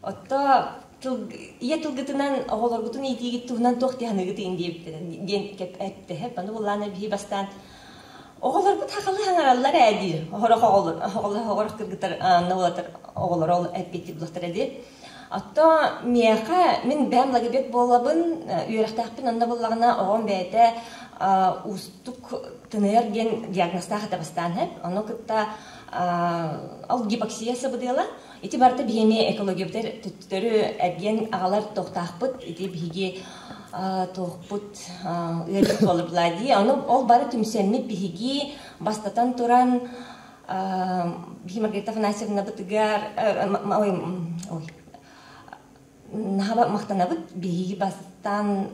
Отто тыл ийэ тылгытынан оҕолоргутун иитиигит туһунан туох дии саныыгытын диэбиттэрэ диэн эттэһэ. Ону буллаана биһи бастаан оҕолорбут сахалыы саҥараллар ээ диир. Оһорох оҕолор оһорох кыргыттар уолаттар оҕолоро ол эппиэттиир булахтара дии. Отто миэхэ мин бэйэм логопед буолабын, үөрэхтээхпин онно буллаҕына оҕом бэйэтэ уустук тыныйар диэн диагнозтаах этэ бастаан иһэр. Ону кытта ол гипоксия сабыдыала. Ити барыта биһиэни экологиябытыгар төттөрү эргиэн аҕалар туохтаахпыт. Ити биһиги туохпут ыарыы буолар дии. Ону ол бары түмсэммит биһиги бастатан туран биһи Маргарита Афанасьевнабытыгар ой, ой, наһаа махтанабыт. Биһиги бастаан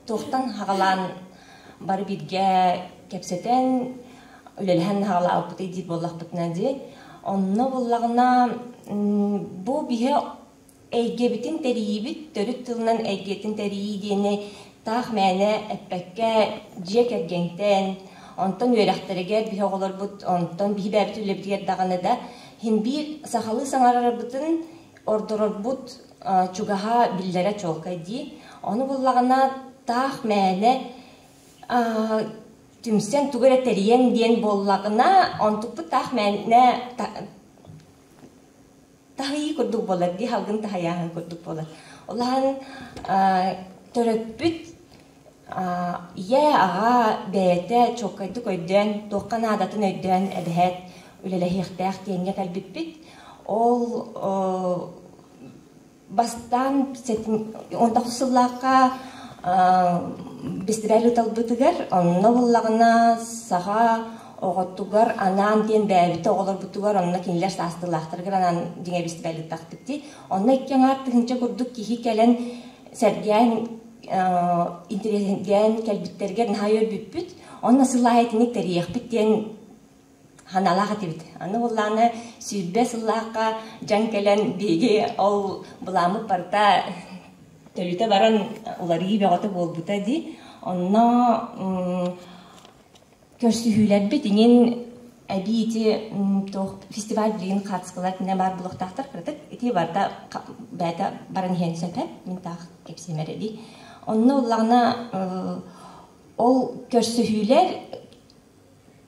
туохтан хаҕалаан бары бииргэ кэпсэтэн үлэлэһэн хаҕалаабыппытый диир буоллахпытына дии. Онно буллаҕына бу биһи эйгэбитин тэрийиибит, төрүт тылынан эйгэтин тэрийии диэни таах мээнэ эппэккэ дьиэ кэргэнтэн, онтон үөрэхтэригэр биһи оҕолорбут, онтон биһи бэйэбит үлэбитигэр даҕаны да иһин биир сахалыы саҥарарбытын ордорорбут чугаһа биллэрэ чуолкай дии. Ону буллаҕына таах мээнэ түмсэн тугу эрэ тэрийэн диэн буоллаҕына, онтукпут таах мээнэ таһыйыы курдук буолар дии, салгын таһыйааһын курдук буолар. Улахан төрөппүт ийэ, аҕа бэйэтэ чуолкайдык өйдөөн, туохха наадатын өйдөөн эбэһээт үлэлэһиэхтээх диэҥҥэ кэлбиппит. Ол бастаан 19 сыллаахха бэстибээл ыыталбытыгар, онно буллаҕына саха оҕотугар анаан диэн бэйэбит оҕолорбутугар онно кинилэр саастыылаахтарыгар анаан дьиҥэ бэстибээл ыыттахпыт дии. Онно икки аҥаар тыһыынча курдук киһи кэлэн сэргээн интэриэһиргээн кэлбиттэригэр наһаа үөрбүппүт. Онно сыл аайы итинник тэрийиэхпит диэн ханалаах этибит. Аны буоллаҕына 20 сыллаахха дьаҥ кэлэн биһиги ол былааммыт барыта төлүтэ баран уларыйыы бөҕөтө буолбута дии. Онно көрсүһүүлэрбит иҥин эбии ити туох фестиваль билигин хаартыскалар кинэ баар буолуохтаахтар кыратык ити барыта бэйэтэ баран иһиэн сөп мин таах кэпсиэм эрэ дии. Онно ыллаҕына ол көрсүһүүлэр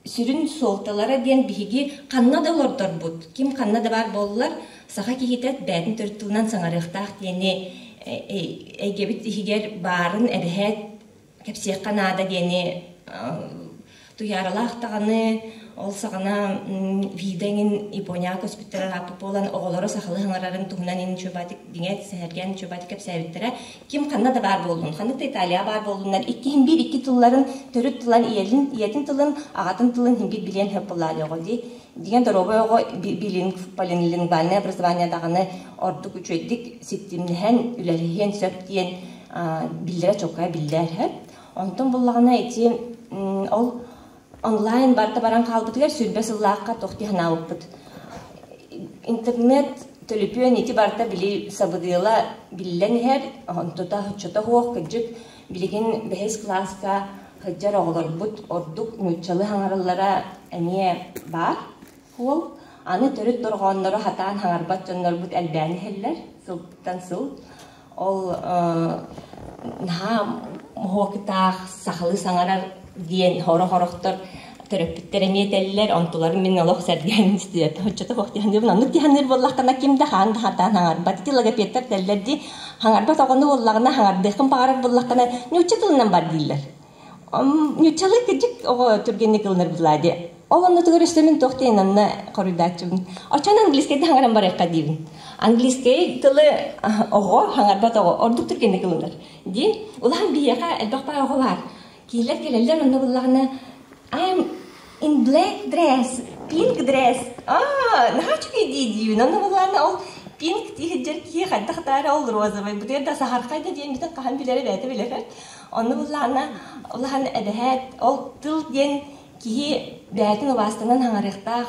сүрүн суолталара диэн биһиги ханна да олордорбут, ким ханна да баар буоллар, саха киһитэ бэйэтин төрүт тылынан саҥарыахтаах диэни эйгэбит иһигэр баарын эбэһээт кэпсиэххэ наада диэни Туйааралаах даҕаны ол саҕана Вида эҥин Японияҕа көспүттэрэ ырааппыт буолан оҕолоро сахалыы саҥарарын туһунан ин чубатик диҥэ сэһэргээн чубатик кэпсээбиттэрэ. Ким ханна да баар буоллун, ханнык да Италияҕа баар буоллуннар, иккиһин биир икки тылларын төрүт тылан ийэлин, ийэтин тылын, аҕатын тылын иһин биир билиэн сөп буоллаҕа оҕо дии. Дигэн доруобай оҕо билинг, полилингвальное образование даҕаны ордук үчүгэйдик ситимнэһэн үлэлэһиэн сөп диэн биллэрэ чуолкайа биллэр. Онтон буллаҕына ити ол онлайн барыта баран хаалбытыгар 20 сыллаахха туох дии санаабыппыт. Интернет, төлөпүөн ити барыта били сабыдыала биллэн иһэр, онтута оччото суох, кырдьык билигин бэһис кылааска сылдьар оҕолорбут ордук нууччалыы саҥараллара эмиэ баар суол. Аны төрүт дорҕооннору сатаан саҥарбат дьоннорбут элбээн иһэллэр сылтан сыл. Ол наһаа моһуоктаах сахалыы саҥарар диэн сорох-сорохтор төрөппүттэр эмиэ этэллэр, онтуларын мин олох сэргээн истибэт. Оччото суох дии саныыбын. Оннук дии саныыр буоллаххына ким да хаан да сатаан саҥарбат. Ити логопедтар этэллэр дии, саҥарбат оҕону буоллаҕына, саҥардыаххын баҕарар буоллаххына, нуучча тылынан бар дииллэр. Нууччалыы кырдьык оҕо түргэнник ылынар быһыылаа дии. Ол оннутугар өссө мин туох диэн онно хоруйдааччыбын. Оччоон английскайда хаҥаран барыахха диибин. Английскай тылы оҕо, хаҥарбат оҕо ордук түргэнник ылынар дии. Улахан биһиэхэ элбэх баай оҕо баар. Киилэр кэлэллэр онно буллаҕына I'm in black dress, pink dress. Аа, наһаа үчүгэй дии диибин. Онно буллаҕына ол pink дии сылдьар киһи хайдах даара ол розовый. Бутуйар да саһархай да диэн бүтэн хаһан билэрэ бэйэтэ билэр. Онно буллаҕына улахан эбэһээт ол тыл диэн киһи бэйэтин убаастанан хаҥарыахтаах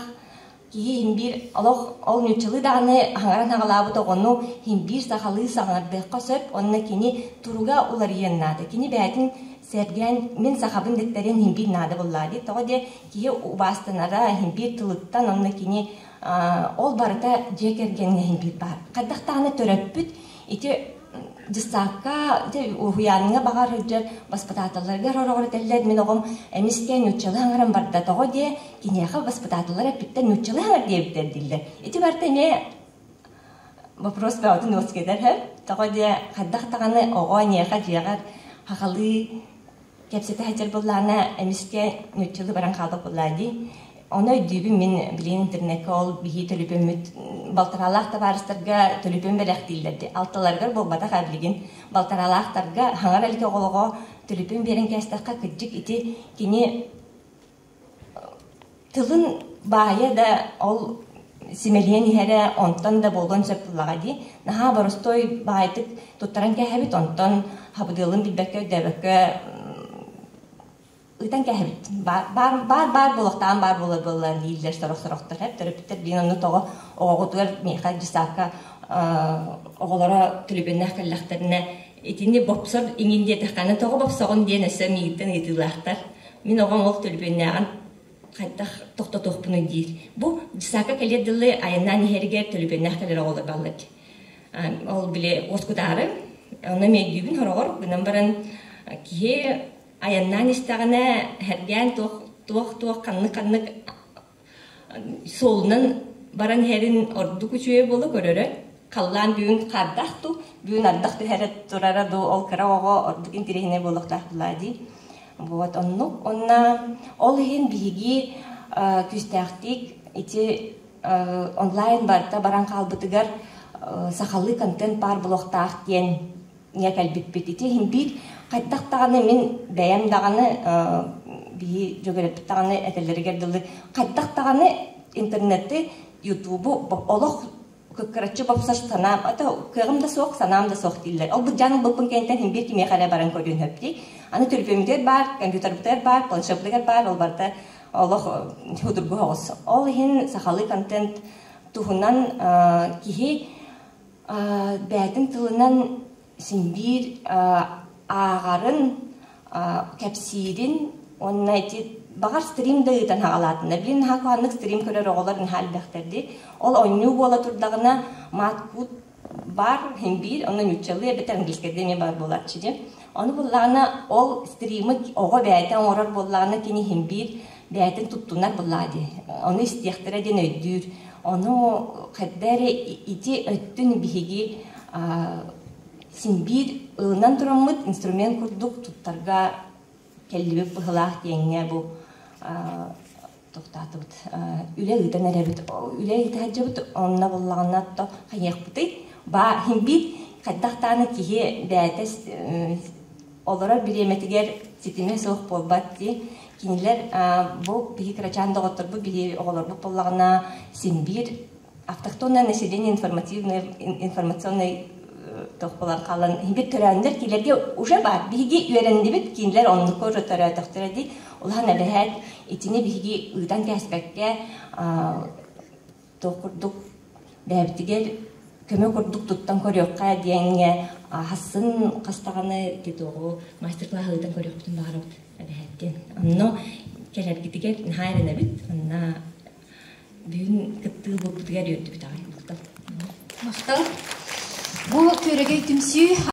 киһи иһин биир олох ол нууччалыы даҕаны хаҥаран хаҕалаабыт оҕону иһин биир сахалыы саҥардыахха сөп уонна кини туруга уларыйыан наада. Кини бэйэтин сэргээн мин сахабын дэттэрин иһин биир наада буоллаа дии. Тоҕо диэ киһи убаастанара иһин биир тылыттан онно кини Ол барыта дьиэ кэргэҥҥэ иһин биир баар. Хайдах даҕаны төрөппүт ити дьыссаакка, уһуйааҥҥа баҕар сылдьар баспытааталларыгар ороҕор этэллэр, мин оҕом эмискэ нууччалыы аҥаран барда, тоҕо диэ, киниэхэ баспытааталлар эппиттэр нууччалыы аҥар диэбиттэр дииллэр. Ити барыта эмиэ вопрос бөҕөтүн үөскэтэр һэ. Тоҕо диэ, хайдах даҕаны оҕо эйиэхэ дьиэҕэр хахалыы кэпсэтэ сылдьар буоллаҕына, эмискэ нууччалыы баран хаалбат буоллаа дии. Ону өйдүүбүн мин билигин интернеккэ ол биһии төлөпүөммүт балтараалаах табаарыстарга төлөпүөн бэлэхтииллэр дии. Алталарыгар буолбатах аа билигин балтараалаахтарга хаҥар элгэ оҕолоҕо төлөпүөн биэрэн кээстэххэ кырдьык ити кини тылын баайа да ол симэлийэн иһэрэ онтон да буолуон сөп буоллаҕа дии. Наһаа боростуой баайдык туттаран кээһэбит, онтон хабыдыалын билбэккэ, өйдөөбөккө ыытан кээһэбит. Баар баар баар буолуохтаан баар буолар буолла дииллэр сорох-сорохтор. Төрөппүттэр биин онно тоҕо оҕоҕутугар миэхэ дьысаакка оҕолоро төлөпүөннээх кэллэхтэринэ итини бопсор иҥин диэтэххинэ тоҕо бопсоҕун диэн өссө миигиттэн ыйытыылаахтар. Мин оҕом ол төлөпүөннээҕин хайдах тохтотуохпунуй диир. Бу дьысаакка кэлиэр дылы айаннаан иһэригэр төлөпүөннээх кэлэр оҕолор бааллар. Ол били уоскутаары, онно эмиэ өйдүүбүн сороҕор гынан баран киһи айаннаан истэҕинэ сэргээн туох туох туох ханнык ханнык суолунан баран иһэрин ордук үчүгэй буола көрөрө. Халлаан бүгүн хаардаах дуу, бүгүн ардах түһэрэ турара дуу, ол кыра оҕо ордук интэриэһинэй буолуохтаах буолаа дии. Вот оннук. Онна ол иһин биһиги күүстээхтик ити онлайн барыта баран хаалбытыгар сахалыы контент баар буолуохтаах диэн ҥэ кэлбиппит. Ити иһин биир хайдах даҕаны мин бэйэм даҕаны биһи дьөгүрэппит даҕаны этэллэригэр дылы хайдах даҕаны интернети, ютубу олох кыккыраччы бопсор санаам, ата кыаҕым да суох, санаам да суох дииллэр. Ол быдьаан ылбыппын кэнниттэн иһин биир кимиэхэ эрэ баран көрүөн сөп дии. Аны төлөпүөммүтүгэр баар, компьютербытыгар баар, планшеппытыгар баар, ол барыта олох судургу соҕус. Ол иһин сахалыы контент туһунан киһи бэйэтин тылынан син биир ааҕарын, кэпсиирин уонна ити баҕар стрим да ыытан хаҕалаатыннар. Билин наһаа куһаҕаннык стрим көрөр оҕолор наһаа элбэхтэр дии. Ол оонньуу буола турдаҕына маат-куут баар иһин биир, онно нууччалыы эбэтэр английскайдыы эмиэ баар буолааччы дии. Ону буллаҕына ол стримы оҕо бэйэтэ оҥорор буоллаҕына кини иһин биир бэйэтин туттунар буоллаҕа дии. Ону истиэхтэрэ диэн өйдүүр. Ону хайда эрэ ити өттүн биһиги син биир ылынан тураммыт инструмент курдук туттарга кэллибит быһылаах диэҥҥэ бу тохтоотубут. Үлэ ыытан эрэбит. Үлэ ыыта сылдьабыт. Онно буллаҕына то хайыахпытый? Баа иһин биир хайдах даҕаны киһи бэйэтэ олорор бириэмэтигэр ситимэ суох буолбат дии. Кинилэр бу биһи кырачаан доҕотторбут, биһи оҕолорбут буоллаҕына син биир автохтонное население информативный информационный туох буолан хаалан биир төрөөннөр кинилэргэ уже баар биһиги үөрэннибит кинилэр оннукка уже төрөөтөхтөрө дии улахан эбэһээт итини биһиги ыытан кээспэккэ туох курдук бэйэбитигэр көмө курдук туттан көрүөххэ диэҥҥэ хассын хастаҕаны ити туоҕу мастер-класс ыытан көрүөхпүтүн баҕарабыт эбэһээт диэн онно кэлэргитигэр наһаа эрэнэбит онно бүгүн кыттыы буолбутугар үөрдүбүт аҕай махтал. Махтал. Бу Күөрэгэй түмсүү.